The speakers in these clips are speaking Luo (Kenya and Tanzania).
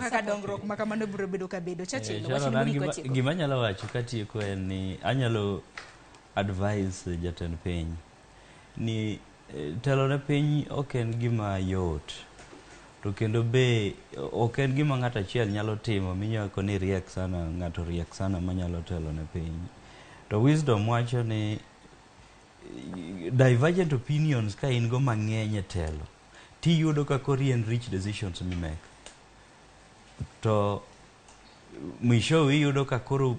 kaka dongruok ma kamano biro bedo ka bedo. Churchill, Sharon, wachni an mogik watieko. gima anyalo wacho katieko en ni anyalo advise jatend piny ni telo ne piny ok en gima yot to kendo be ok en gima ng'ato achiel nyalo timo minyako ni riek sana ng'ato riek sana manyalo telo ne piny to wisdom wacho ni divergent opinions ka in go mang'eny e telo tiyudo ka koro enrich decisions mimake to mwishowe iyudo ka koro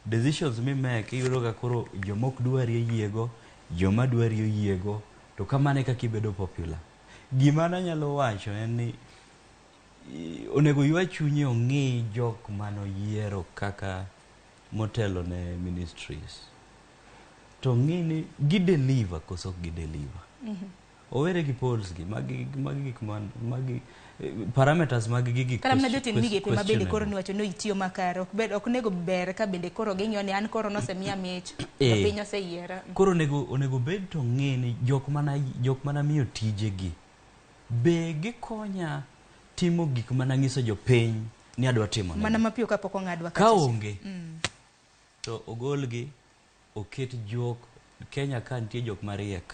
decisions mimake iyudo ka koro joma ok dwari oyiego joma dwari oyiego to kamano e kaka ibedo popular gima nanyalo wacho en ni onego ywa chunye ong'i jok manoyiero kaka motelo ne ministries to ng'i ni gi deliver koso ok gi deliver owere gi polls gi magi magi gik man magi parameters mag gigi Kata mana jotend migepe ma bende koro questionable. niwacho ni itiyo makare ok bed ok nego ber ka bende koro ging'iyo ni an koro nosemiya mich Eh. piny oseyiera. Koro onego bed to ng'e ni jok mana miyo tijegi be gikonya timo gik mana nyiso jopiny ni adwa timo Mana mapiyo kapok ong'adwa ka kacha. onge to ogolgi oket jok Kenya ka nitie jok mariek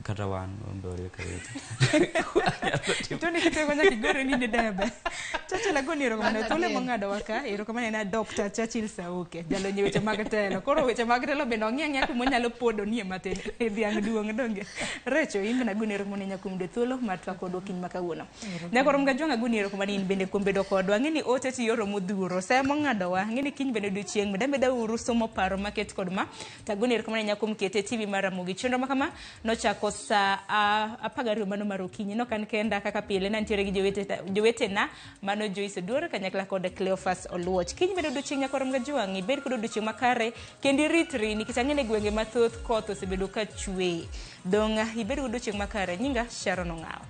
kata wan wan be wariek arieka. Tony kitego nyaka igore ni debe. Churchill agoni erokamano thuolo mong'adowa ka erokamano en Dr. Churchill Sauke jalony e weche mag telo. Koro weche mag telo bende ong'i ang'iya kuma onyalo podo nie matin e dhiang' duong' donge. Recho in bende agoni erokamano ahinya kuom yudo thuolo mar twak kodwa okinyi ma kawuono. Nyakoro Mgajwang' agoni erokamano in bende kuom bedo kodwa. Ang'e ni ote tiyoro modhuro sa mong'adowa. Ang'e ni kiny bende odiochieng' med ameda uru somo paro maket kod ma. Tagoni erokamano ahinya kuom kete e TV mar Ramogi. Chenro ma kama nochako sa 12 mano mar okinyi. Nok an kenda kaka pile nantiere gi jowetena mano Joyce Oduor kanyakla kod Cleophas Oluoch. Kiny bende odiochieng' nyakoro Mgajwang' ibed kod odiochieng' makare kendo iritri nikech ang'e ni gwenge mathoth koth osebedo ka chwe. Dong' ibed kod odiochieng' makare. Nyinga Sharon Ong'awo.